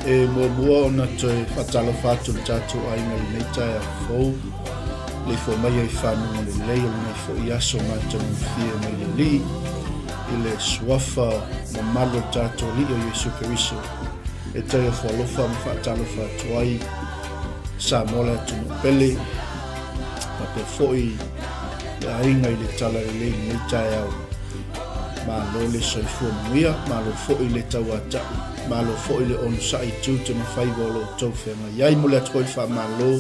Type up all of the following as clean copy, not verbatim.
E muamua ona toe faatalofa atu i le tatou aiga i lenei taeao fou, leifua mai ai fanuga lelei o lenei foi aso matagofie mai le Alii, i le suafa mamalu o le tatou Alii o Iesu Keriso, e toe ofo alofa ma faatalofa atu ai Samoa le atunuu pele, faapea foi le aiga i le Talalelei i lenei taeao. Malo le soifua manuia, malo foi le tauata'i, malo foi le onosai i tiute ma faiva o lo outou feagai ai. Momoli atu foi le faamalo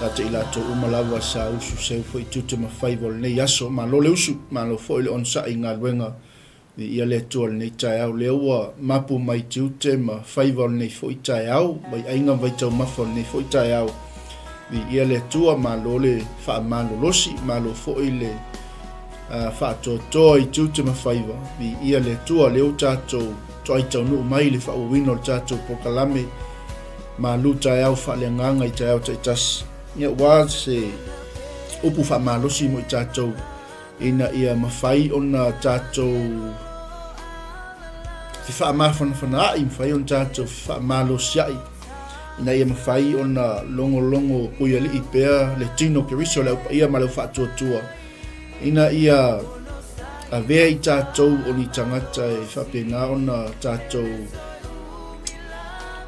ia te i latou uma lava sa usu seu foi i tiute ma faiva o lenei aso. Malo le usu, malo foi le onosai i galuega. Viia le Atua i lenei taeao, lea ua mapu mai tiute ma faiva o lenei foi taeao, vaiaiga ma vaitaumafa o lenei foi taeao. Viia le Atua, malo le faamalolosi, malo foi le faatoatoa i tiute ma faiva. Viia le Atua, lea ua tatou toai taunuu mai i le faaauauina o le tatou polokalame malu taeao faaleagaga i taeao taitasi. Ia, ua se upu faamalosi mo i tatou ina ia mafai ona tatou fefaamafanafanaai, mafai ona tatou fefamalosiai, ina ia mafai ona logologo puialii pea le tino o Keriso, le Au Paia ma le Au Faatuatua, ina ia avea i tatou o ni tagata e faapena ona tatou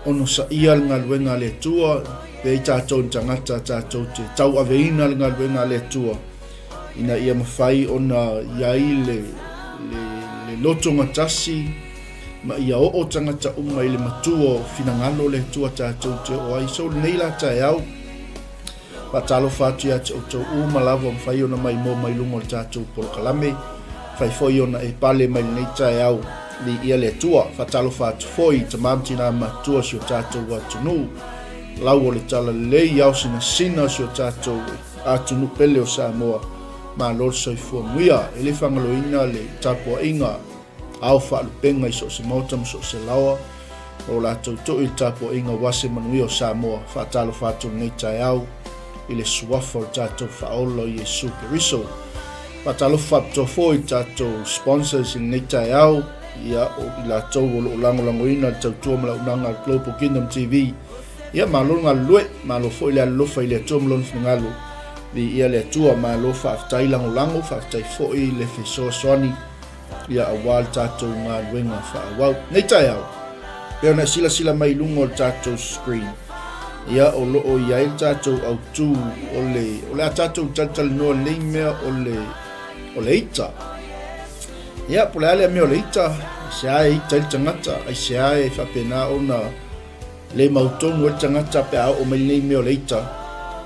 onosaia le galuega a le Atua, avea i tatou ni tagata tatou te tauaveina le galuega a le Atua, ina ia mafai ona i ai le, le, le lotogatasi ma ia oo tagata uma i le matua o finagalo o le Atua tatou te oo ai. So lenei la taeao, faatalofa atu ia te outou uma lava ua mafai ona maimoa mai luga o le tatou polokalame, mafai foi ona e pale mai lenei taeao, viia le Atua. Faatalofa atu foi i tama ma tina matutua o si o tatou atunuu, lau o le talalelei, ao sinasina o si o tatou atunuu pele o Samoa, malo le soifua muia. E le faagaloina le tapuaiga ao faalupega i so o se maota ma so o se laoa, o latou toi le tapuaiga aua se manuia o Samoa. Faatalofa atu lenei taeao i le suafa o le tatou Faaola o Iesu Keriso. Faatalofa faapitoa foi i tatou sponsors i lenei taeao, ia, o i latou o lo o lagolagoina le tautua ma le auaunaga a le Global Kingdom TV. Ia, malo le galulue, malo foi le alolofa i le Atua ma Lona finagalo. Viia le Atua, malo faafetai lagolago, faafetai foi le fesoasoani, ia aua le tatou galuega faaauau. Nei taeao, pei ona e silasila mai i luga o le tatou screen, ia o lo o i ai le tatou autu o le, o le a tatou talatalanoa nei mea o le, o le ita. Ia, po o le a lea mea o le ita, aisea e ita ai le tagata, aisea e faapena ona le mautonu ai le tagata pe a oo mai lenei mea o le ita,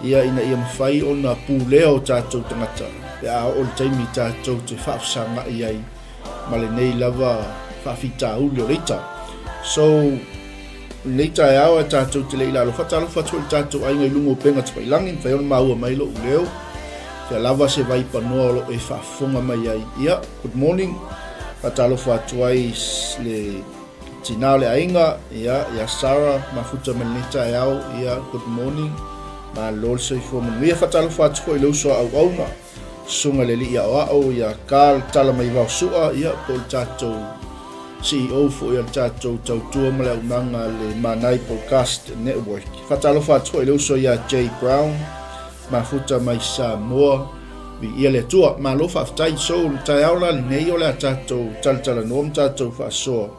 ia ina ia mafai ona pulea o tatou tagata pe a oo le taimi tatou te faafesagai ai ma lenei lava faafitauli o le ita. So, lenei taeao ae tatou te le i lalo, faatalofa atu foi i le tatou aiga i luga o upega tafailagi, mafai ona maua mai lo'u leo, fea lava se vaipanoa o lo o e faafofoga mai ai. Ia, good morning, faatalofa atu ai le Tina o le aiga, ia, ia Sarah, mafuta mai lenei taeao, ia, good morning, malo le soifua manuia. Faatalofa atu foi i le uso a auauna, susuga i le alii aoao, ia Carl Tala mai Vaosua, ia, po o le tatou CEO foi o le tatou tautua ma le auaunaga a le Manai Podcast Network. Faatalofa atu foi i le uso ia Jay Brown, mafuta mai Samoa, viia le Atua. Malo faafetai. So, le taeao la lenei o le a tatou talatalanoa ma tatou faasoa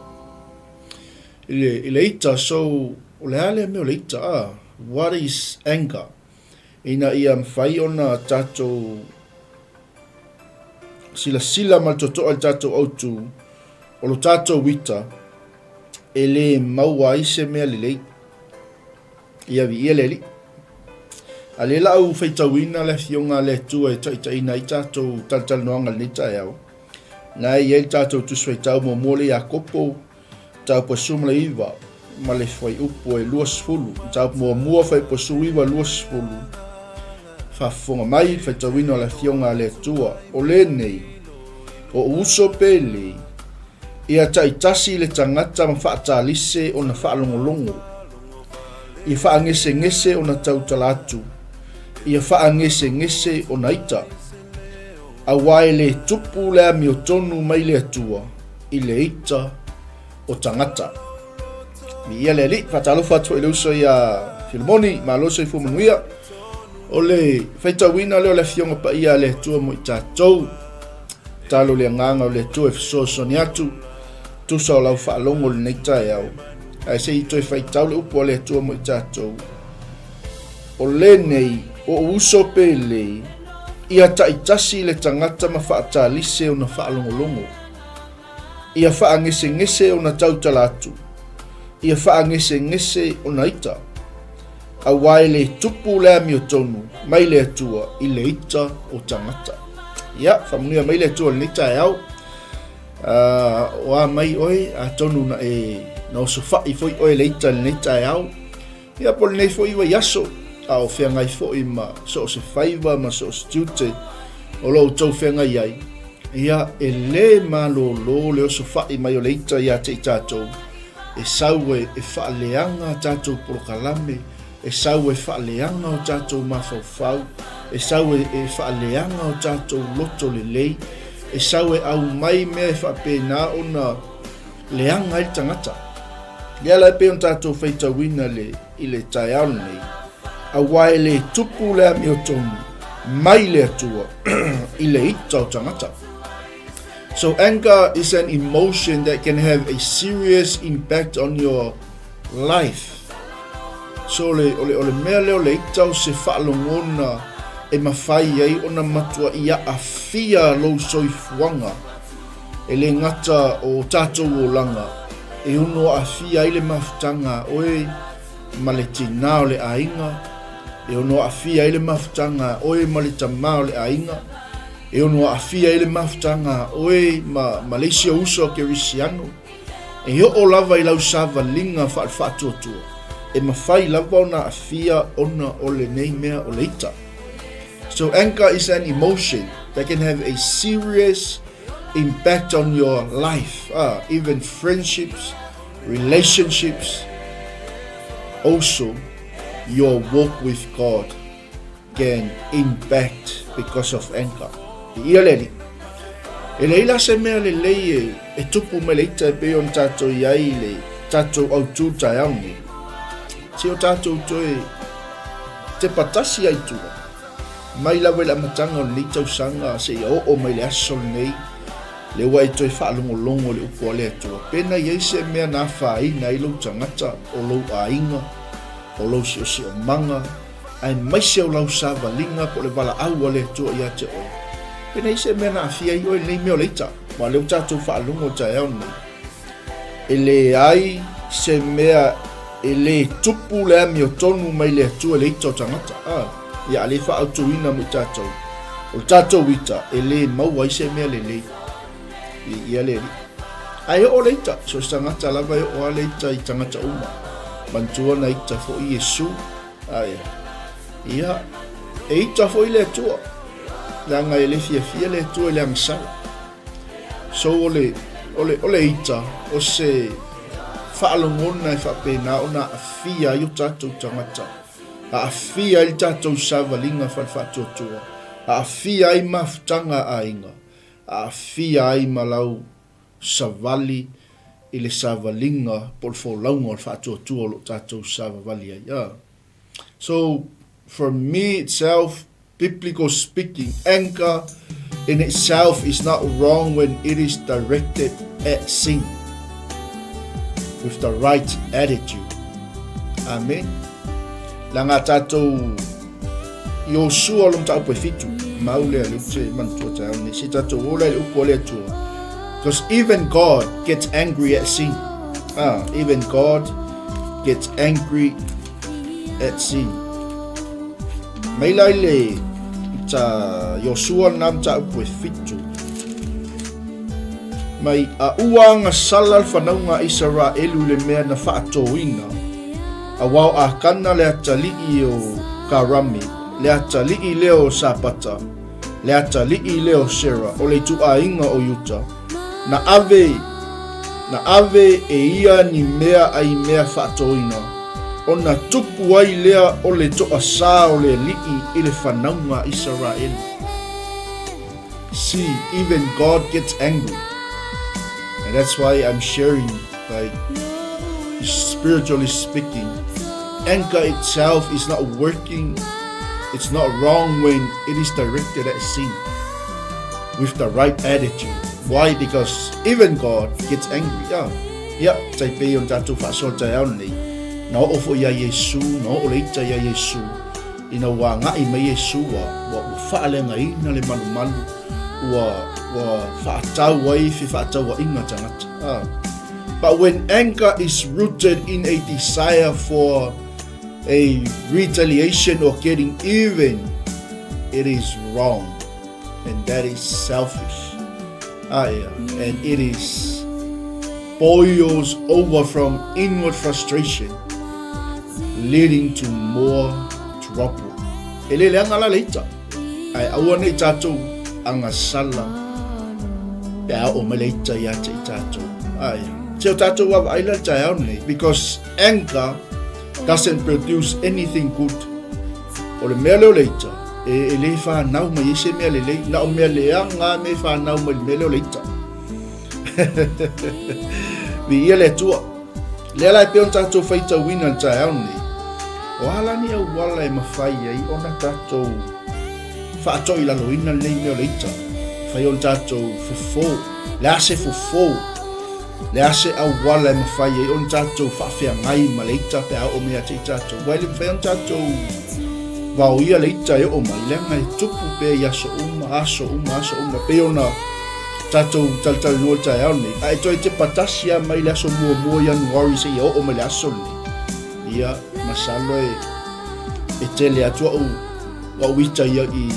i le, i le ita. So, o le a lea mea o le ita? Ah, what is anger? Ina ia mafai ona tatou silasila ma le totoa i le tatou autu o lo tatou ita e le maua ai se mea lelei. Ia viia le Alii. A lea la au faitauina le Afioga a le Atua e taitaiina ai tatou talatalanoaga i lenei taeao, na e i ai le tatou Tusi Faitau muamua lea Iakopo, mataupu e 19 ma le fuaiupu e 20, mataupu muamua fuaiupu e 19 20, faafofoga mai le faitauina o le Afioga a le Atua, o lenei, o uso pele, Ia taitasi le tagata ma faatalise ona faalogologo, ia faagesegese ona tautala atu, ia faagesegese ona ita. Aua e le tupu le amiotonu mai le Atua i le ita o tagata. Viia le Alii. Faatalofa atu foi i le uso ia Filimoni, malo le soifua manuia. O le faitauina lea o le Afioga Paia a le Atua mo i tatou. Talo le agaga o le Atua e fesoasoani atu, tusa o lau faalogo i lenei taeao. Ae se i toe faitau le upu a le Atua mo i tatou. O lenei, o ou uso pele, ia taitasi le tagata ma faatalise ona faalogologo. Ia faagesegese ona tautala atu, ia faagesegese ona ita, aua e le tupu le amiotonu mai le Atua i le ita o tagata. Ia, faamanuia mai le Atua i lenei taeao. Uh, o a mai oe, atonu na e na osofai foi oe le ita i lenei taeao. Ia po o lenei foi vaiaso, a o feagai foi ma so o se faiva ma so o se tiute o lo outou feagai ai, ia e lē malōlō le osofai mai o le ita iā te i tatou, e sau e e faaleaga a tatou polokalame, e sau e faaleaga o tatou mafaufau, e sau e e faaleaga o tatou loto lelei, e sau e aumai mea e faapena ona leaga ai le tagata. Lea la e pei ona tatou faitauina le, i le taeao lenei, aua e le tupu le amiotonu mai le Atua i le ita o tagata. So anger is an emotion that can have a serious impact on your life. So le, o le, o le mea lea o le ita o se faalogona e mafai ai ona matua i aafia lou soifuaga E le gata o tatou olaga e ono aafia ai le mafutaga a oe ma le tinā o le aiga, e ono aafia ai le mafutaga a oe ma le tamā o le aiga, e ono aafia ai le mafutaga a oe ma, ma le isi o uso a Kerisiano, e oo lava i lau savaliga faale-faatuatua, e mafai lava ona aafia ona o lenei mea o le ita. So anger is an emotion that can have a serious impact on your life, uh, even friendships, relationships, also your walk with God can impact because of anger. Ia le alii. E leai la se mea lelei e, e tupu mai le ita e pei ona tatou i ai le tatou autū taeao nei. Se o tatou toe tepa tasi ai tua. Mai lava i le amataga o lenei tausaga seia oo mai le aso lenei, lea ua e toe faalogologo i le upu a le Atua, pena i ai se mea na afaina ai lou tagata, o lou aiga, o lou siosiomaga, aemaise o lau savaliga po o le valaau a le Atua ia te oe. Pena i ai se mea na aafia ai oe i lenei mea o le ita, aua o lea ua tatou faalogo i le taeao lenei. E leai se mea e le tupu le amiotonu mai le Atua i le ita o tagata. A, ia a le faaautuina mo i tatou. O le tatou ita, e le maua ai se mea lelei. I ia le alii. Ae oo le ita, so se tagata lava e oo a le ita i tagata uma. Manatua na ita foi Iesu. Ae, ia, e ita foi le Atua. Leaga e le fiafia le Atua i le agasala. So o le, o le, o le ita, o se faalogona e faapena ona aafia ai o tatou tagata, aafia ai le tatou savaliga falefaatuatua, aafia ai mafutaga a aiga, aafia ai ma lau savali i le savaliga po o le folauga o le faatuatua o lo o tatou savavali ai. Ah. So, for me itself, Biblical speaking, anger in itself is not wrong when it is directed at sin with the right attitude. Amen. Leaga tatou Iosua o le mataupu e fitu, mau lea le upu se manatua taeao nei, se tatou ola i le upu a le Atua. Because even God gets angry at sin. Ah, even God gets angry at sin. Mai la i le ta Iosua lena mataupu e fitu. Mai a ua agasala le fanauga a Isaraelu i le mea na faatōina, aua o Akana le atalii o Karami, le atalii lea o Sapata, le atalii lea o Sera, o le ituaiga o Iuta, na ave, na ave e ia ni mea ai mea faatōina, ona tupu ai lea o le toasā o le alii i le fanauga a Isaraelu. See, even God gets angry. And that's why I'm sharing, like, Spiritually speaking, anger itself is not working. It's not wrong when it is directed at sin with the right attitude. Why? Because even God gets angry. Yeah. Ia, tai pei ona tatou faasoa i le taeao lenei, na oo foi ia Iesu, na oo le ita ia Iesu, ina ua agai mai Iesu ua, ua, ua faaleagaina le malumalu, ua, ua faatau ai fefaatauaiga tagata. Ah. But when anger is rooted in a desire for a retaliation or getting even, it is wrong. And that is selfish. Ah, yeah. And it is boils over from inward frustration, leading to more trouble. E le leaga la le ita. Ae aua nei tatou agasala pe a oo mai le ita ia te i tatou. Ai, se o tatou vaavaai la le taeao nei, because anger doesn't produce anything good. O le mea lea o le ita, e, e le whanau mai ai se mea lelei, na o mea leaga me whanau mai le mea lea o le ita. Viia le Atua. Lea la e pei ona tatou faitauina i le taeao lenei, o a la ni auala e mafai ai ona tatou faatoilaloina lenei mea o le ita, mafai ona tatou fofo, le a se fofo, le a se auala e mafai ai ona tatou faafeagai ma le ita pe a oo mai ia te i tatou. Aua e le mafai ona tatou vaoia le ita e oo mai, leaga e tupu pea i aso uma, aso uma, aso uma, pei ona tatou talatalanoa i le taeao lenei, a e toe tepa tasi lava mai le aso muamua o Ianuari seia oo mai le aso lenei, ia, masalo e, e tele atu au, au ita ia i,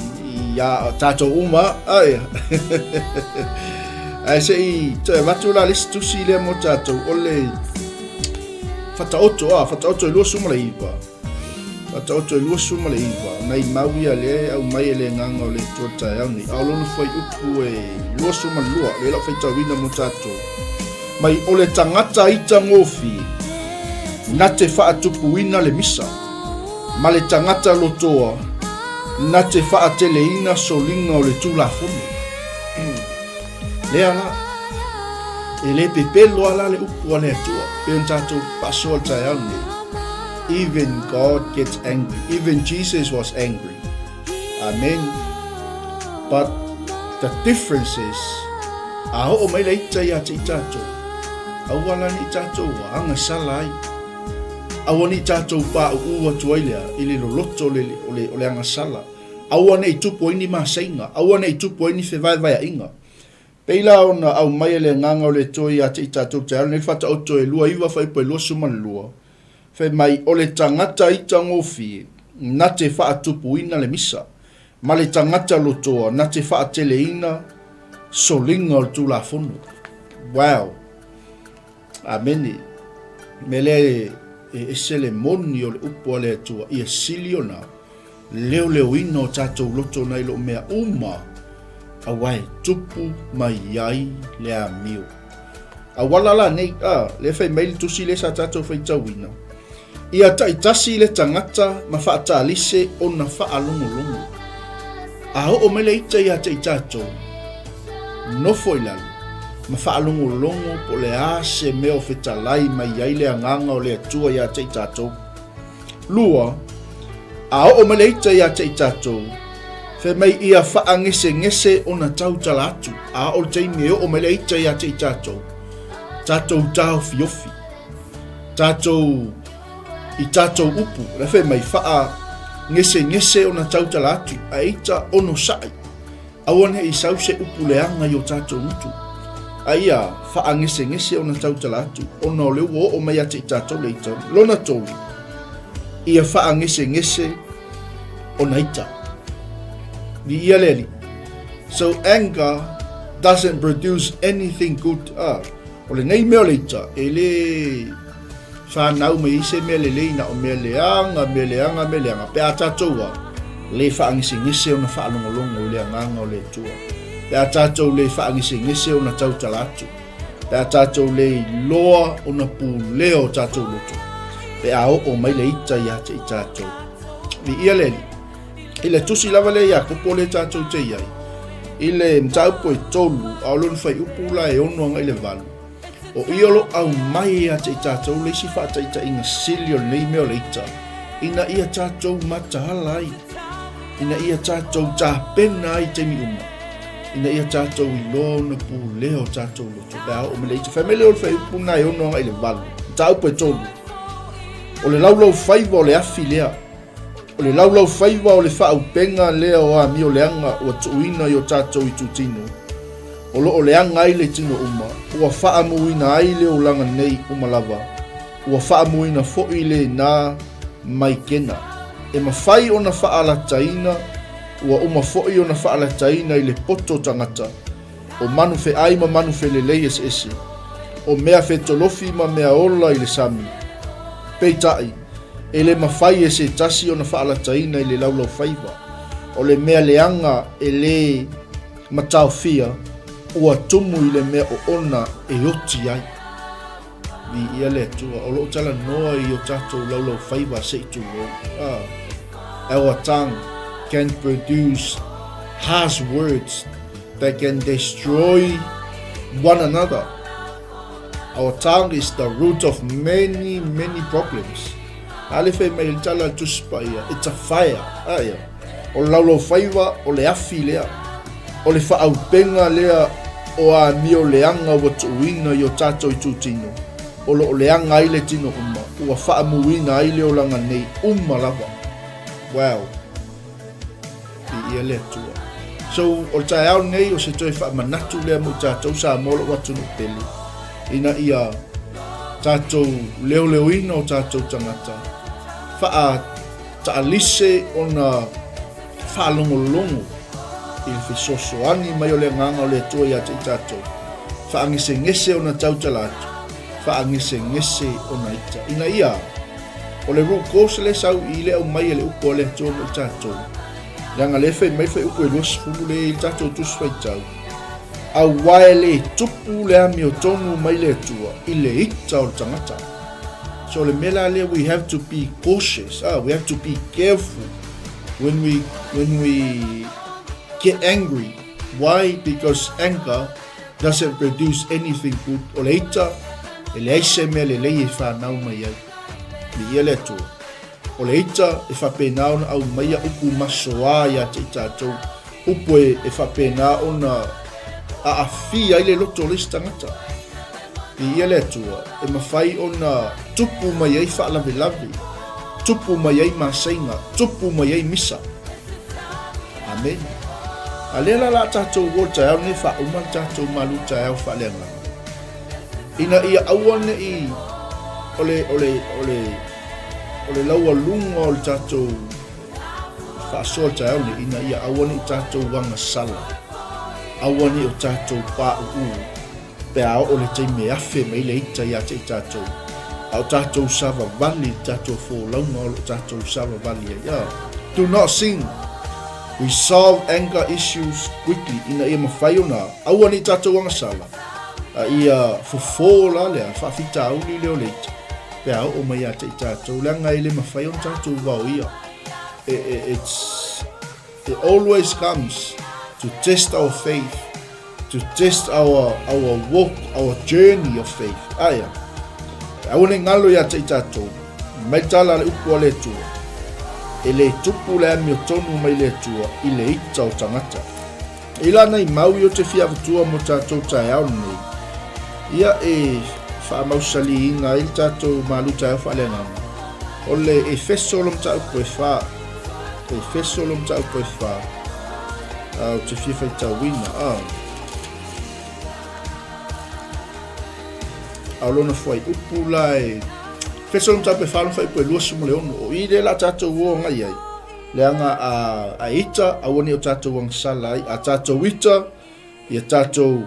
i a tatou uma, ai. Ae se i toe avatu la le isi tusi lea mo tatou, o le Fataoto, a, Fataoto e 29. Faataoto e 29, nai mau ia lea e aumai e le Agaga o le Atua i le taeao nei, a o lona fuaiupu e 22, lea lau faitauina mo tatou. Mai o le tagata itagofie, na te faatupuina le misa, ma le tagata lotoa, na te faateleina soliga o le Tulafono. Lea la, e le pepelo lava la le upu a le Atua, pei ona tatou faasoa i le taeao lenei. Even God gets angry. Even Jesus was angry. Amen. But the difference is, a oo mai le ita ia te i tatou, aua la nei tatou ua agasala ai. Aua nei tatou pauu atu ai lea i le loloto o le, o le, o le agasala. Aua nei tupu ai ni maseiga, aua nei tupu ai ni fevaevaeaiga. Pei la ona aumai e le Agaga o le Atua ia te i tatou te alu nei le Faataoto e 29 fuaiupu e 22, fai mai, O le tagata itagofie, na te faatupuina le misa, ma le tagata lotoa, na te faateleina soliga o le Tulafono. Wow! Amene. Mea lea e, e ese le moni o le upu a le Atua, ia sili ona leoleoina o tatou loto nai lo mea uma, aua e tupu mai ai le amio. Auala la nei, a, lea fai mai le tusi lea sa tatou faitauina, Ia taitasi le tagata ma faatalise ona faalogologo. A oo mai le ita ia te i tatou, nofo i lalo ma faalogologo po o le a se mea o fetalai mai ai le Agaga o le Atua ia te i tatou. Lua, a oo mai le ita ia te i tatou, fai mai ia faagesegese ona tautala atu, a oo le taimi e oo mai le ita ia te i tatou, tatou taofiofi. Tatou, i tatou upu, la fai mai, faa gesegese ona tautala atu, a ita onosai, aua ne i sau se upu leaga i o tatou gutu. A ia faagesegese ona tautala atu, ona o le ua oo mai ia te i tatou le ita. Lona tolu, ia faagesegese ona ita. Viia le Alii. So anger doesn't produce anything good. Ah, O lenei mea o le ita, e le whanau mai ai se mea lelei na o mea leaga, mea leaga, mea leaga. Pe a tatou a, le faagesegese ona faalogologo i le Agaga o le Atua. Pe a tatou le faagesegese ona tautala atu. Pe a tatou le iloa ona pulea o tatou loto. Pe a oo mai le ita ia te i tatou. Viia le Alii. I le tusi lava lea Iakopo lea tatou te i ai, i le mataupu e tolu, a o lona fuaiupu la e 6 agai i le 8. O i o lo o aumai ia te i tatou le isi faataitaiga sili o lenei mea o le ita, ina ia tatou mataala ai, ina ia tatou tapena ai i taimi uma, ina ia tatou iloa ona pulea o tatou loto pe a oo mai le ita. Fai mai lea o le fuaiupu lena e 6 agai i le 8, mataupu e 3. O le laulaufaiva o le afi lea. O le laulaufaiva o le faaupega lea o amio leaga ua tuuina i o tatou itutino, o lo o leaga ai le tino uma, ua faamuina ai le olaga nei uma lava, ua faamuina foi lena maikena. E mafai ona faalataina, ua uma foi ona faalataina i le poto tagata, o manu feai ma manu felelei eseese, o mea fetolofi ma mea ola i le sami. Peitai, e le mafai e se tasi ona faalataina i le laulaufaiva, o le mea leaga e le mataofia, ua tumu i le mea oona e oti ai. Viia le Atua, o lo o talanoa i o tatou laulaufaiva se i tulou. Ah, our tongue can produce harsh words that can destroy one another. Our tongue is the root of many, many problems. A le fai mai le tala le Tusi Paia, it's a fire. A ia. O le laulaufaiva, o le afi lea. O le faaupenga lea o amio leaga ua tuuina i o tatou itutino, o lo o leaga ai le tino uma, ua faamuina ai le olaga nei uma lava. Wow. Viia le Atua. So, o le taeao lenei, o se toe faamanatu lea mo i tatou Samoa lou atunuu pele, ina ia tatou leoleoina o tatou tagata, faataalise ona faalogologo i le fesoasoani mai o le Agaga o le Atua ia te i tatou, faagesegese ona tautala atu, faagesegese ona ita. Ina ia, o le root cause lea sau i le aumai e le upu a le Atua mo i tatou, leaga lea fai mai fuaiupu e 20 lea i le tatou Tusi Faitau, aua e le tupu le amiotonu mai le Atua i le ita o le tagata. So le mea la lea, we have to be cautious, ah, we have to be careful when we when we get angry. Why? Because anger doesn't produce anything good. O le ita, e leai se mea lelei e whanau mai ai. Viia le Atua. O le ita e faapena ona aumaia upu masoa ia te i tatou, upu e, e faapena ona aafia ai le loto o le isi tagata. Viia le Atua, e mafai ona tupu mai ai faalavelave, tupu mai ai maseiga, tupu mai ai misa. Amene. A lea la la tatou o le taeao lenei faauma le tatou malu taeao faaleagaga. Ina ia aua ne'i o le, o le, o le, o le laualuga o le tatou faasoa le taeao lenei, ina ia aua ne'i tatou agasala, aua ne'i o tatou pauu pe a oo le taimi e afe mai le ita ia te i tatou, a o tatou savavali i le tatou folauga o lo o tatou savavali ai. Ah, do not sin. Resolve anger issues quickly, ina ia mafai ona aua ne i tatou agasala, a ia fofo la lea faafitauli lea o le ita pe a oo mai ia te i tatou, leaga e le mafai ona tatou vaoia. It's, it always comes to test our faith, to test our, our walk, our journey of faith. Aia, aua ne i galo ia te i tatou, mai tala le upu a le Atua, e le tupu le amiotonu mai le Atua i le ita o tagata. I lana i mau i o te fia avatua mo tatou taeao lenei, ia e faamausaliina ai le tatou malu taeao faaleagaga, o le Efeso lo mataupu e fa, Efeso lo mataupu e fa, a, ou te fia faitauina, a, a o lona fuaiupu la e, Efeso lo mataupu e fa, lona fuaiupu e 26, o i lea la tatou o agai ai, Leaga a, a ita, aua ne i o tatou agasala ai. A tatou ita, ia tatou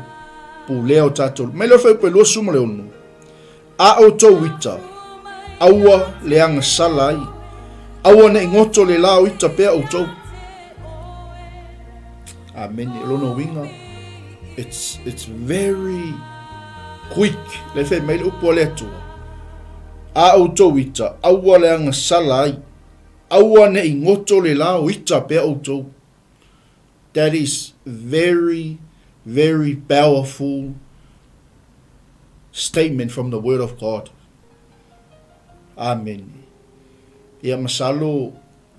pulea o tatou. Mai lea o fuaiupu e 26. A outou ita, aua le agasala ai. Aua ne i goto le la o ita pea outou. Amene. O lona uiga, it's, it's very quick. Le fai mai le upu a le Atua. A outou ita, aua le agasala ai. Aua ne i goto le la o ita pea outou. That is very, very powerful statement from the word of God. Amene. Ia masalo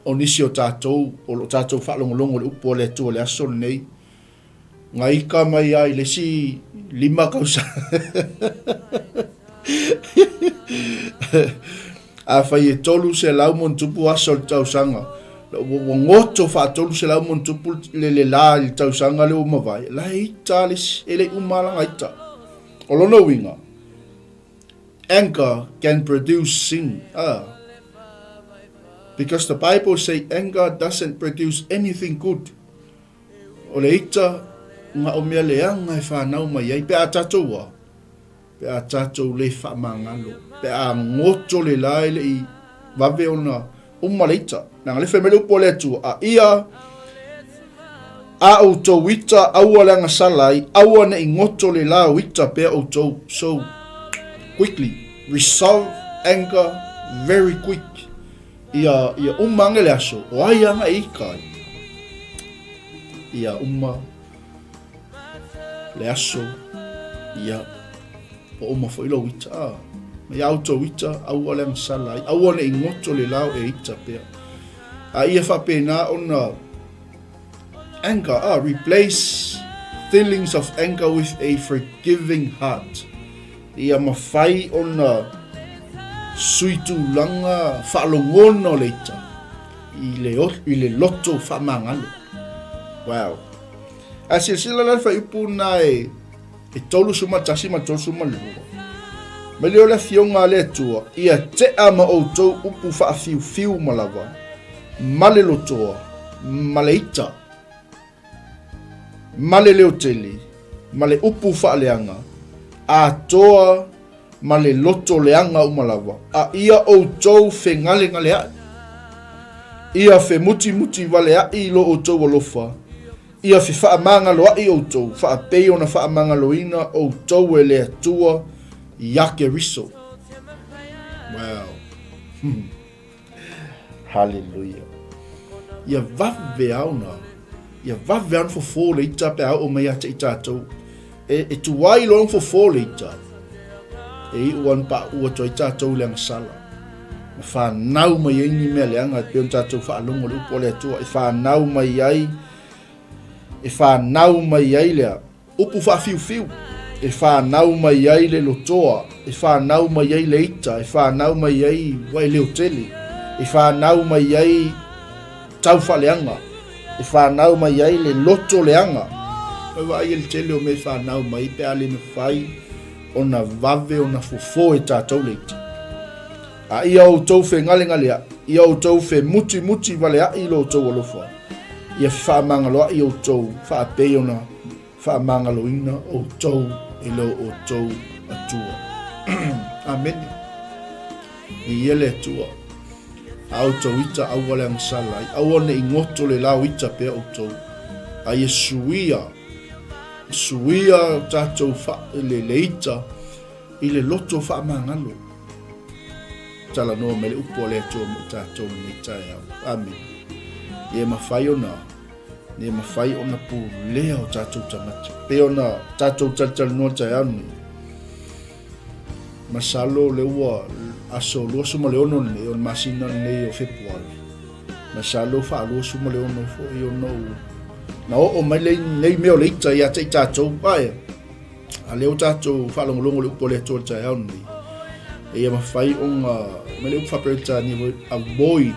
o nisi o tatou o lo o tatou faalogologo i le upu a le Atua i le aso lenei, gaika mai lava i le isi 5 tausaga. Afai e 300 ma ono aso o le tausaga, ua goto faa-300 ma ono le le la i le tausaga lea ua mavae, la e ita lava le isi, e le i uma lava lana ita. O lona uiga, anger can produce sin. Ah. Because the Bible say anger doesn't produce anything good. O le ita, na o mea leaga e whanau mai ai, pe a tatou a, pe a tatou le faamagalo, pe a goto le la e le i vave ona uma le ita. Leaga le fai mai le upu a le Atua, a ia a outou ita aua le agasala ai, aua ne i goto le la o ita pea outou. So, quickly, resolve anger very quick. Ia, ia uma ane le aso, o ai ana e ita ai. Ia uma le aso, ia, ua uma foi lou ita. Ah, ma ia outou ita, aua le agasala ai, aua ne i goto le lao e ita pea. A ia faapena ona anger, ah, replace feelings of anger with a forgiving heart. Ia mafai ona sui tulaga faalogona o le ita i le, i le loto faamagalo. Wow. A silasila la le fuaiupu lena e, e 31 ma 32. Mai lea o le afioga a le Atua, ia tea ma outou upu faafiufiu ma lava, ma le lotoa, ma le ita, ma le leotele, ma le upu faaleaga, atoa ma le loto leaga uma lava, a ia outou fegalegaleaʻi. Ia femutimutiwaleaʻi i lo outou alofa, ia fefaamagaloaʻi outou, faapei ona faamagaloina outou e le Atua iā Keriso. Wow. Haleluia. Ia vave lava ona, ia vave lava ona fofo le ita pe a oo mai ia te i tatou. E, e tuai loa ona fofo le ita, e iu ana pauu atu ai tatou i le agasala. Ma fanau mai ai ni mea leaga e pei ona tatou faalogo i le upu a le Atua, e fanau mai ai, e fanau mai ai lea. Upu faafiufiu, e fanau mai ai le lotoa, e fanau mai ai le ita, e fanau mai ai waeleotele, e fanau mai ai taufaaleaga, e fanau mai ai le loto leaga. Ua vaai le tele o mea e fanau mai pe a le mafai ona vave ona fofo e tatou le ita. A ia outou fegalegaleaʻi, ia outou femutimutiwaleaʻi i lo outou alofa, ia fefaamagaloaʻi outou faapei ona faamagaloina outou e lo outou Atua. Amene. Viia le Atua. A outou ita aua le agasala ai, aua ne i goto le lao ita pea outou, a ia suia, suia tatou fa, le, le ita i le loto faamagalo. Talanoa mai le upu a le Atua mo i tatou i lenei taeao. Amene. Ia mafai ona ia mafai ona pulea o tatou tagata. Pei ona tatou talatalanoa taeao lenei. Masalo le ua aso 26 lenei o le masina lenei o Fepuari. Masalo faa-26 foi ona ou na oo mai lenei mea o le ita ia te i tatou. Ae, A lea ua tatou faalogologo i le upu a le Atua i le taeao lenei, ia mafai ona, mai le upu faa-Peretania foi, avoid,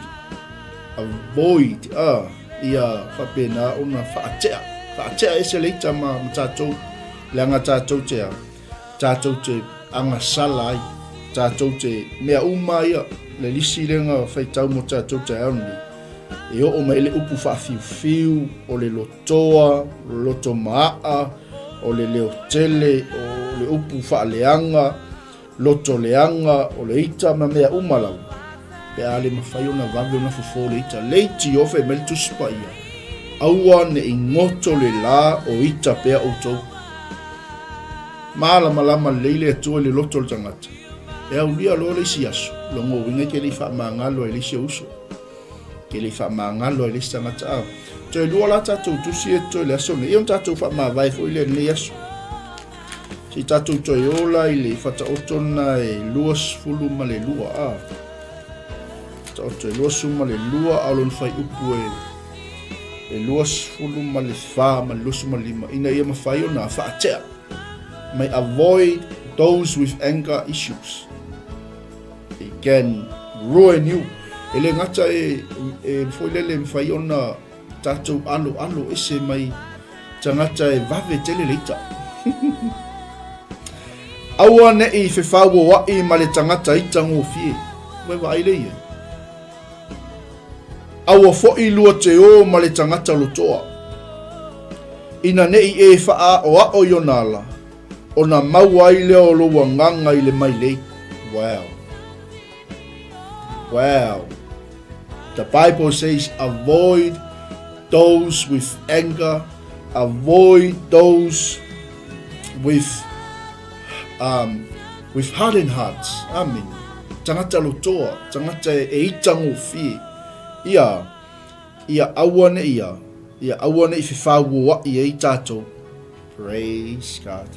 avoid, ah, ia faapena ona faatea, faatea ese le ita ma, ma tatou, leaga tatou te a, tatou te agasala ai, tatou te mea uma ia, le lisi lea na faitau mo tatou taeao lenei, e oo mai le upu faafiufiu o le loto toa, loto maaa, o le leo tele, o le upu faaleaga, loto leaga, o le ita ma mea uma lava. Pe a le mafai ona vave ona fofo le ita, leitio fai mai le Tusi Paia, aua ne i goto le la o ita pea outou. Malamalama lelei le Atua i le loto o le tagata. E aulia loa le isi aso, lona uiga e te le i faamagalo ai le isi ou uso. Ke le i faamagalo ai le isi tagata. A, toe lua la tatou tusi e totoe i le aso nei, ia ona tatou faamavae foi lea i lenei aso. Se i tatou toe ola i le Fataoto lena e 22, a. Fataoto e 22, a o lona fuaiupu e e 24 ma le 25, ina ia mafai ona faatea. May avoid those with anger issues. It can ruin you. E le gata e, e foi lele mafai ona tatou aloalo ese mai tagata e vave tele le ita. Aua ne'i fefauoa'i ma le tagata ita gofie. Ua e vaai lea i ai. Aua fo'i lua te ō ma le tagata lotoa. Ina ne'i e fa'aaoa'o i ona ala, ona maua ai lea o lou agaga i le mailei. Wow. Wow. The Bible says avoid those with anger, avoid those with um, with hardened hearts. Amen. Tangata lotoa, tangata e, e itangofie. Ia, ia aua ne ia, ia aua ne i whawhauoa'i e i tātou. Praise God.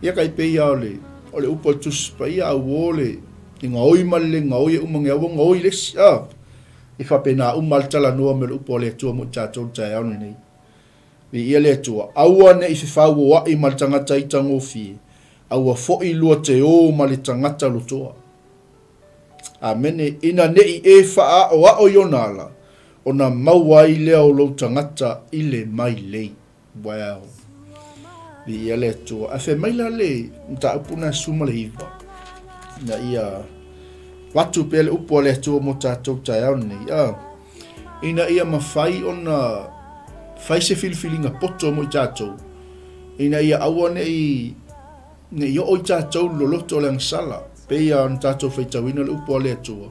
Ia kai pe ia o le, o le upo tusi pa ia au o le, I gaoi ma le le gaoi e uma nge aua gaoi le isi, a. I faapena uma le talanoa me le upu a le Atua mo i tatou i le taeao lenei. Viia le Atua, aua ne i fefauoaʻi ma le tagata itagofie, aua foʻi lua te ō ma le tagata lotoa. Amene, ina ne i e faaaʻoaʻo i ona ala, ona maua ai lea o lou tagata i le mailei. Well, viia le Atua. Ae fai mai la le mataupu na 19, ina ia avatu pea le upu a le Atua mo tatou taeao lenei, a, ina ia mafai ona fai se filifiliga poto mo i tatou, ina ia aua ne i ne i oo i tatou le loloto o le agasala, pei lava ona tatou faitauina le upu a le Atua,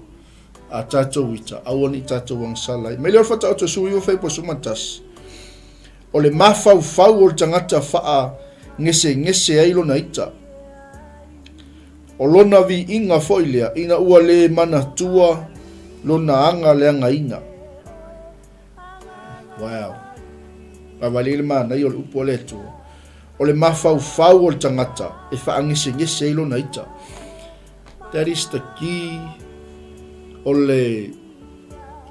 a tatou ita, aua ne i tatou agasala ai. Mai lea o le Faataoto 19 fuaiupu 11. O le mafaufau o le tagata faagesegese ai lona ita. O lona viiga foi lea ina ua le manatua lona aga leagaina. Wow. Vaavailei le manaia o le upu a le Atua. O le mafaufau o le tagata e faagesegese ai lona ita. That is the key o le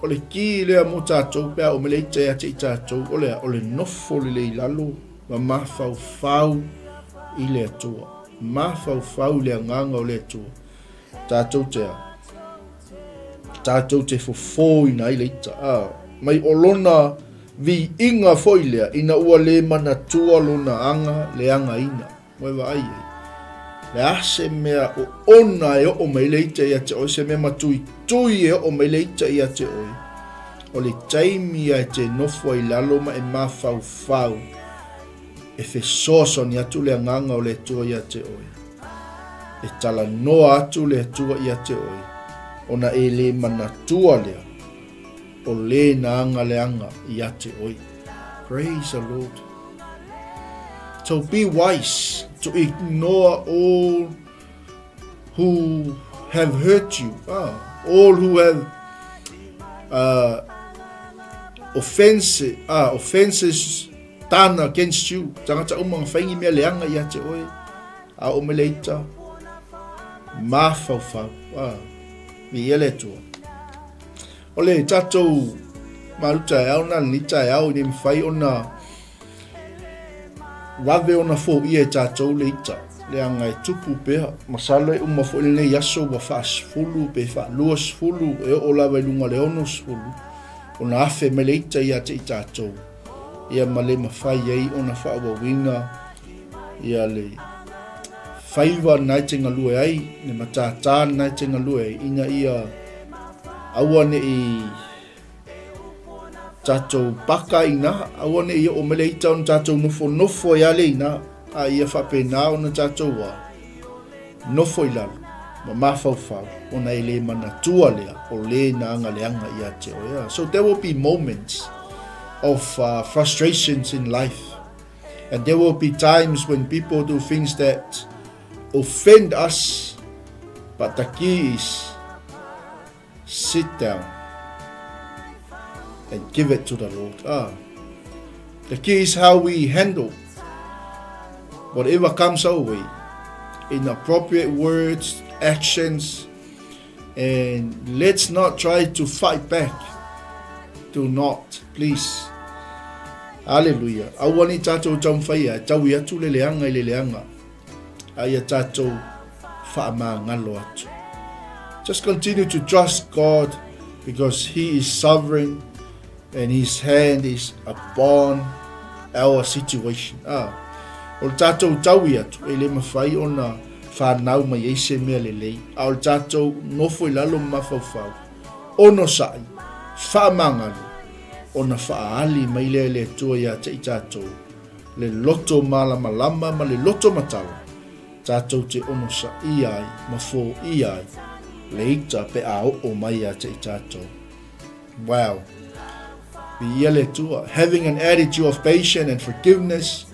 o le key lea mo tatou pe a oo mai le ita ia te i tatou o le a o le nofo lelei i lalo ma mafaufau i le Atua. Mafaufau i le agaga o le Atua. Tatou te a tatou te fofoina ai le ita. A mai o lona viiga foi lea ina ua le manatua lona aga leagaina. Ua e vaai ai. Le a se mea oona e oo mai le ita ia te oe, se mea matuitui e oo mai le ita ia te oe, o le taimi ia e te nofo ai lalo ma e mafaufau e fesoasoani atu le agaga o le Atua ia te oe. E talanoa atu le Atua ia te oe, ona e le manatua lea o le na aga leaga ia te oe. Praise the Lord. So be wise to ignore all who have hurt you, ah, all who have uh, offense, ah, offenses done against you. Tangata uma nga whaingi mea leanga ia te oe, a o mele ita, mafaufau, ah, mi ia le atua. O le tatou malu taeao na lenei taeao ina ia mafai ona vave ona foia e tatou le ita, leaga e tupu pea. Masalo e uma foi lenei aso ua faasefulu pe faaluasefulu e oo lava i luga o le onosefulu ona afe mai le ita ia te i tatou, ia ma le mafai ai ona faaauauina ia le faiva lena e te galue ai, le matata lena e te galue ai, ina ia aua ne i tatou paka i ina, aua ne i oo mai le ita ona tatou nofonofo ai lava lea i ina, a ia faapena ona tatou a nofo i lalo ma mafaufau ona e le manatua lea o le na aga leaga ia te oe. So there will be moments of uh, frustrations in life. And there will be times when people do things that offend us, but the key is sit down and give it to the Lord. Ah, the key is how we handle. Whatever comes our way, in appropriate words, actions, and let's not try to fight back. Do not, please. Hallelujah. Aua ni tātou taumawhai e taui atu le leanga i le leanga. A ia tātou whaamāngalo atu. Just continue to trust God because He is sovereign and His hand is upon our situation. Ah, o le tātou taui atu, e le mawhai ona whanau mai ei se mea lelei, a o le tātou nofo i lalo ma mafaufau, onosai, whaamangalo, ona whaali mai lea le Atua ia te i tātou, le loto malamalama ma le loto matala, tātou te onosaia ai ma fōia ai le ita pe a oo mai ia te i tātou. Wow. Viia le Atua. Having an attitude of patience and forgiveness,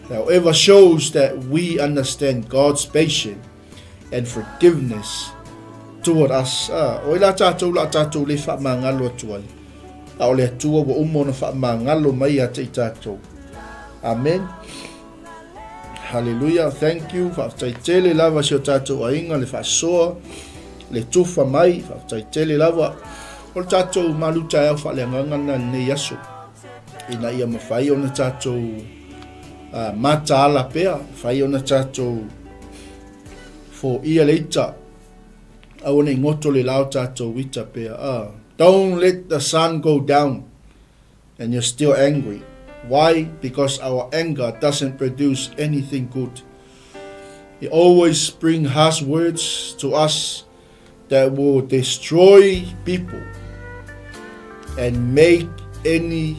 however, shows that we understand God's patience and forgiveness toward us. Ah, o ila tātou la tātou le whaamangalo atu ai. A o le Atua ua uma ona whaamangalo mai ia te i tātou. Amen. Hallelujah. Thank you. Faafetai tele lava si o tātou aiga le faasoa, le tufa mai. Faafetai tele lava. O le tātou malu taeao faaleagaga na lenei aso. Ina ia mawhai ona tātou uh, mataala pea, whai ona tātou fo ia leita. Aua nei ngoto le lao tātou ita pea. Uh, don't let the sun go down. And you're still angry. Why? Because our anger doesn't produce anything good. It always brings harsh words to us that will destroy people and make any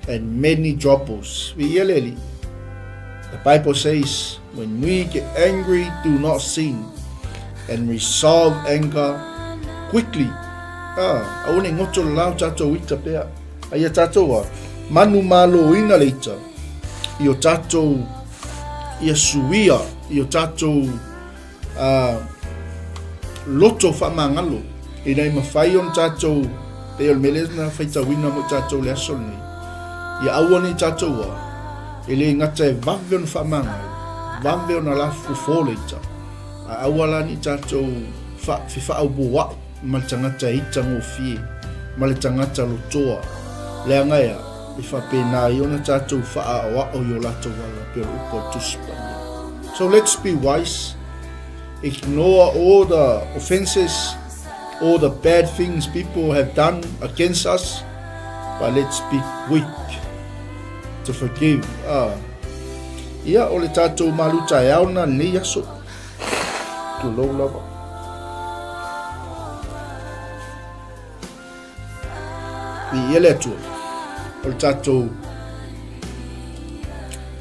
and many troubles. The Bible says, when we get angry, do not sin and resolve anger quickly. Ah, aua ne ngoto le lao tātou ita pea. Aia tātou a, manu mālōina le ita i o tātou ia suia, i o tātou uh, loto whamangalo. I nei mawhai on tātou, pe o le mele na whaitawina mo tātou le aso nei. Ia aua nei tātou a, e le ngata e vave ona whamangalo, vave ona la fufo le ita. A aua la ni tātou wha, whiwhaauboai. ma le tagata e itagofie, ma le tagata lotoa, leaga ea, e faapena ai ona tatou faaaoao i o latou ala, pei o le upu a le Tusi Paia. So let's be wise, ignore all the offenses, all the bad things people have done against us, but let's be quick to forgive. Ah. Ia, o le tatou malu taeao na lenei aso. Tulou lava. Viia le Atua. O le tatou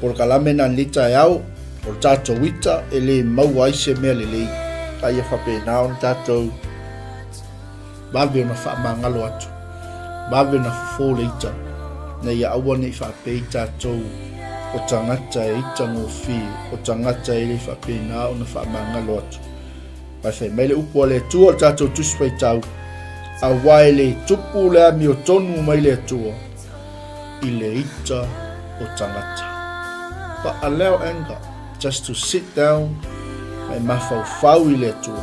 polokalame na lenei taeao, o le tatou ita e le maua ai se mea lelei. A ia faapena ona tatou vave ona faamagalo atu, vave ona fofo le ita, ina ia aua ne i faapea i tatou o tagata e itagofie, o tagata e le faapena ona faamagalo atu. Vai fai mai le upu a le Atua o le tatou Tusi Faitau, aua e le tupu le amiotonu mai le Atua i le ita o tagata. But allow anger just to sit down ma e mafaufau i le Atua.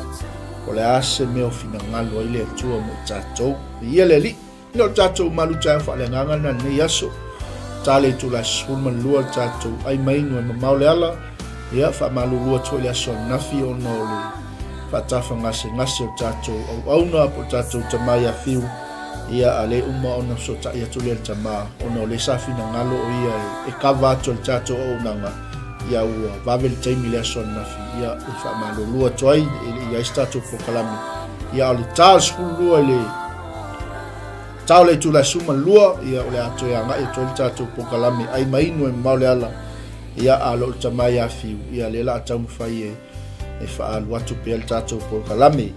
O le a se mea o finagalo ai le Atua mo i tatou. Viia le Alii. Ina o le tatou malu taeao faaleagaga lena lenei aso. Ta le itula e 12 le tatou ai mainu e mamao le ala. Ia, faamalulu atu foi le aso ananafi ona o le faatafagasegase o le tatou auauna po o le tatou tama ia Fiu. Ia, a le uma ona fesootai atu lea i le tama ona o lea sa finagalo o ia e kava atu e le tatou auaunaga. Ia, ua vave le taimi i le aso ananafi. Ia, e faamalulu atu ai e le i i ai se tatou polokalame. Ia, a o le ta o le 12 i le Ta o le itula e 12, ia, o le a toe agai atu ai le tatou polokalame ai ma inu e mamao le ala, ia, a lo o le tama ia Fiu, ia, lea la a taumafai e, e faaalu atu pea le tatou polokalame.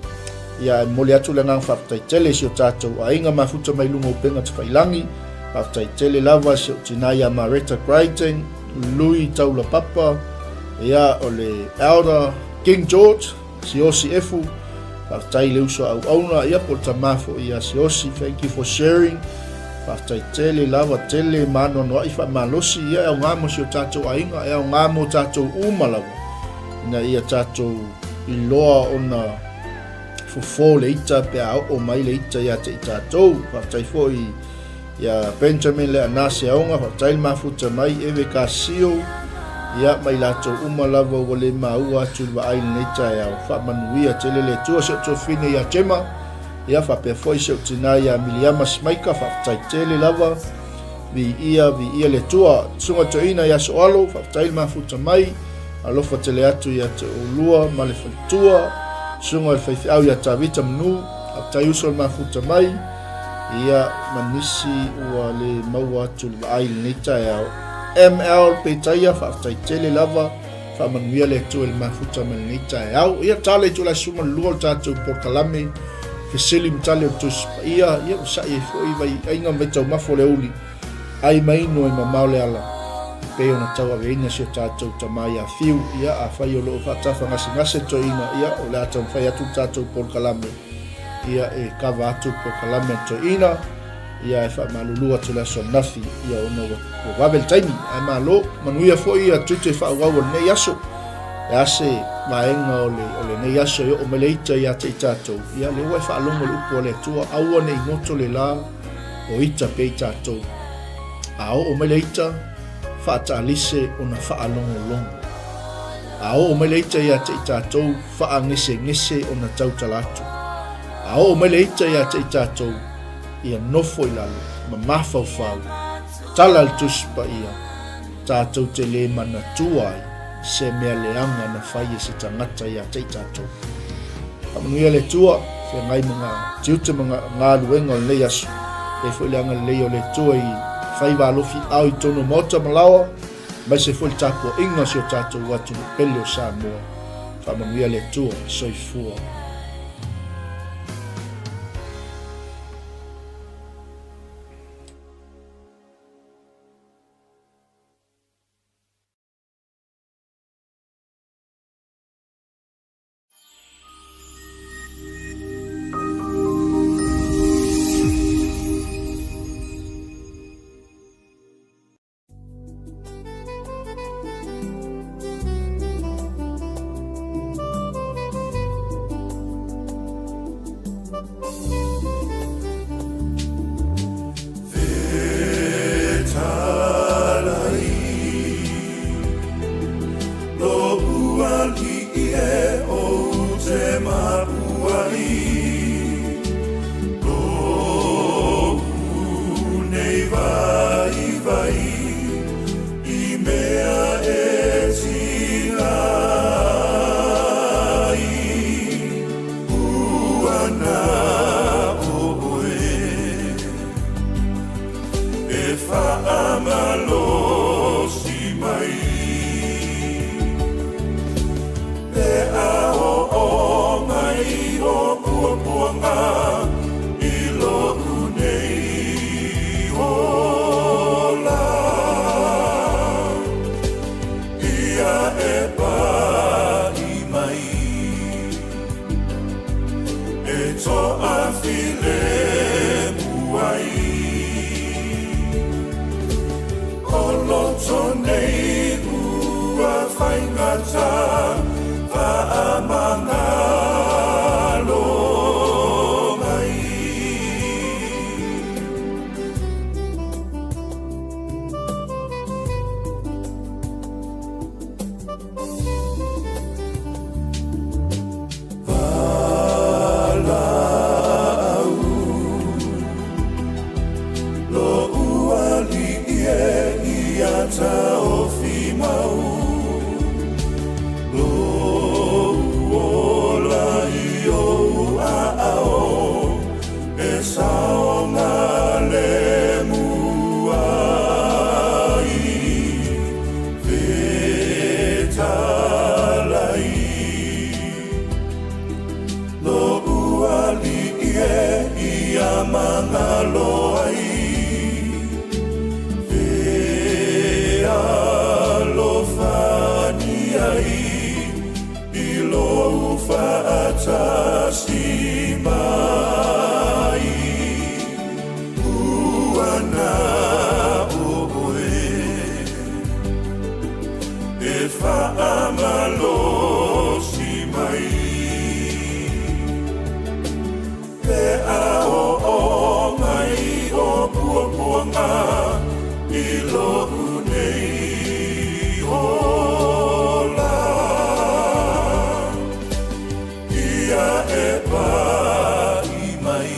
Ia, e momoli atu le agaga faafetai tele i si o tatou aiga mafuta mai luga o upega tafailangi. Faafetai tele lava si ou tina ia Mareta Crichton, Lui Taulapapa, ia, o le Elder King George, Siaosi Efu, faafetai i le uso a auauna, ia po o le tama foi ia Siaosi, thank you for sharing. Faafetai tele lava tele ma anoanoai faamalosi ia e aoga mo si o tatou aiga, e aoga mo tatou uma lava ina ia tatou iloa ona fofo le ita pe a oo mai le ita ia te i tatou. Faafetai foi ia Benjamin le Anase Aoga, faafetai le mafuta mai Eve Kasio, ia ma i latou uma lava ua le maua atu i le vaai i lenei taeao. Faamanuia tele le Atua si ou tuafafine ia Gemma, ia faapea foi si ou tina ia Miliama Simaika, faafetai tele lava. Viia, viia le Atua. Susuga Toeaina ia Soalo, faafetai le mafuta mai, alofa tele atu ia te oulua ma le faletua. Susuga i le faifeau ia Tavita Manu, faafetai uso le mafuta mai, ia ma nisi ua le maua atu le vaai i lenei taeao. ML Peitaia, faafetai tele lava, faamanuia le Atua i le mafuta mai lenei taeao. Ia tala i itula e 12 o le tatou polokalame, fesili ma tali o le Tusi Paia, ia ua sa'i ai foi vaiaiga ma vaitaumafa o le aoauli, ai ma inu ai mamao le ala, e pei ona tauaveina si o tatou tama ia Fiu. Ia afai o lo o faatafagasegase le toeaina, ia o le a taumafai atu le tatou polokalame, ia e kava atu le polokalame a le toeaina, ia e faamalulu atu le aso ananafi, ia ona ua, ua vave le taimi. Ae malo, manuia foi ia tiute faaauau o lenei aso. E a se vaega o le, o lenei aso e oo mai le ita ia te i tatou, ia lea ua e faalogo le upu a le Atua, aua ne i goto le la o ita pea i tatou. A oo mai le ita, faataalise ona faalogologo. A oo mai le ita ia te i tatou, faagesegese ona tautala atu. A oo mai le ita ia te i tatou, ia nofo i lalo ma mafaufau, tala le Tusi Paia, tatou te le manatua ai se mea leaga na fai e se tagata ia te i tatou. Faamanuia le Atua, feagai ma ngā tiute ma ngā galuega o lenei aso. Pei foi le agalelei o le Atua i faiva alofi ao i tonu o maota ma laoa, aemaise foi le tapuaiga o si o tatou atunuu pele o Samoa. Faamanuia le Atua. Soifua. faamalosi mai Pe a oo mai o puapuaga i lo'u nei ola Ia e pa'i mai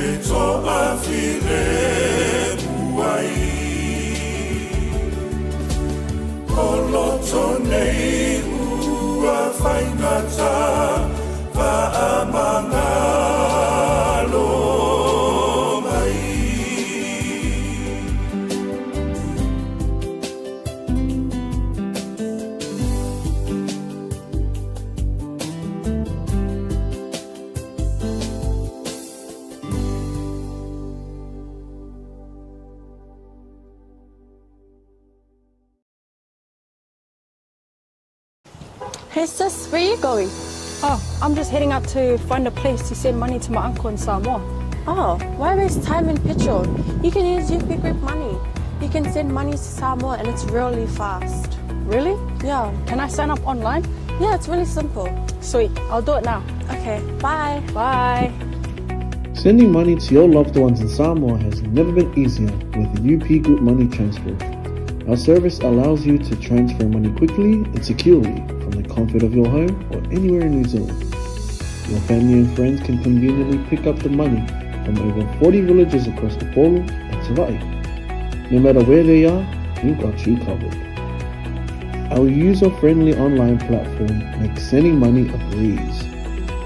E toafilemu ai Ko loto nei ua faigata faamagalo mai. Hey sis, where are you going? Oh, I'm just heading out to find a place to send money to my uncle in Samoa. Oh, why waste time and petrol? You can use UP Group Money. You can send money to Samoa and it's really fast. Really? Yeah. Can I sign up online? Yeah, it's really simple. Sweet, I'll do it now. Okay, bye. Bye. Sending money to your loved ones in Samoa has never been easier with UP Group Money Transfer. Our service allows you to transfer money quickly and securely from the comfort of your home or anywhere in New Zealand. Your family and friends can conveniently pick up the money from over 40 villages across Upolu and Savai'i. No matter where they are, we've got you covered. Our user-friendly online platform makes sending money a breeze.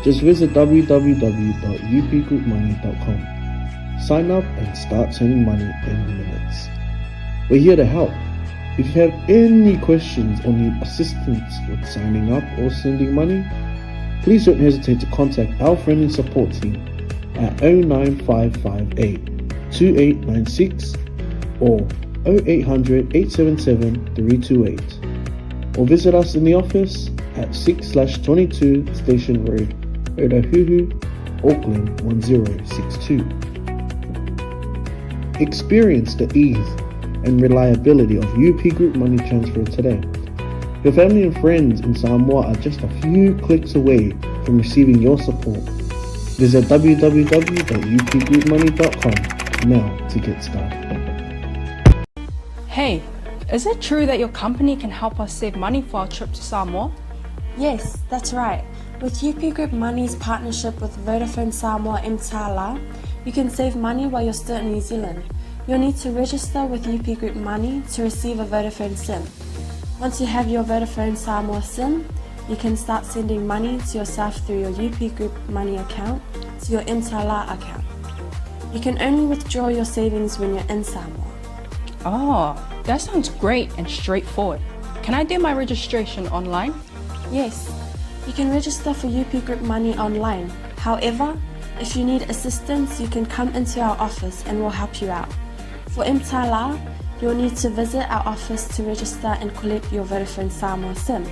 Just visit www.upgroupmoney.com. Sign up and start sending money in minutes. We're here to help. If you have any questions or need assistance with signing up or sending money, please don't hesitate to contact our friendly support team at 09558 2896 or 0800 877 328 or visit us in the office at 6/22 Station Road, Otahuhu, Auckland 1062. Experience the ease and reliability of UP Group Money Transfer today. Your family and friends in Samoa are just a few clicks away from receiving your support. Visit www.upgroupmoney.com now to get started. Hey, is it true that your company can help us save money for our trip to Samoa? Yes, that's right. With UP Group Money's partnership with Vodafone Samoa mTala, you can save money while you're still in New Zealand. You'll need to register with UP Group Money to receive a Vodafone SIM. Once you have your Vodafone Samoa SIM, you can start sending money to yourself through your UP Group Money account to your mTala account. You can only withdraw your savings when you're in Samoa. Oh, that sounds great and straightforward. Can I do my registration online? Yes, you can register for UP Group Money online. However, if you need assistance, you can come into our office and we'll help you out. For mTala, you'll need to visit our office to register and collect your Vodafone Samoa SIM.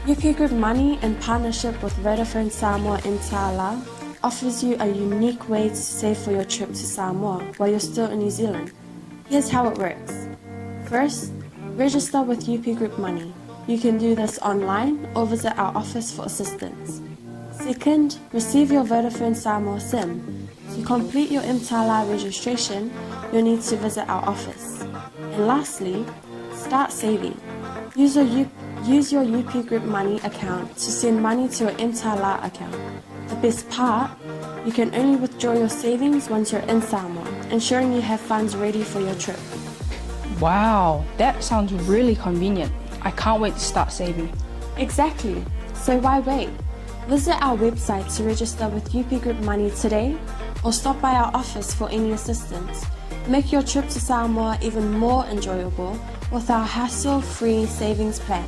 UP Group Money, in partnership with Vodafone Samoa mTala, offers you a unique way to save for your trip to Samoa while you're still in New Zealand. Here's how it works. First, register with UP Group Money. You can do this online or visit our office for assistance. Second, receive your Vodafone Samoa SIM. To complete your mTala registration, you'll need to visit our office. And lastly, start saving. Use your, U- use your UP Group Money account to send money to your mTala account. The best part, you can only withdraw your savings once you're in Samoa, ensuring you have funds ready for your trip. Wow, that sounds really convenient. I can't wait to start saving. Exactly. So why wait? Visit our website to register with UP Group Money today or stop by our office for any assistance. Make your trip to Samoa even more enjoyable with our hassle-free savings plan.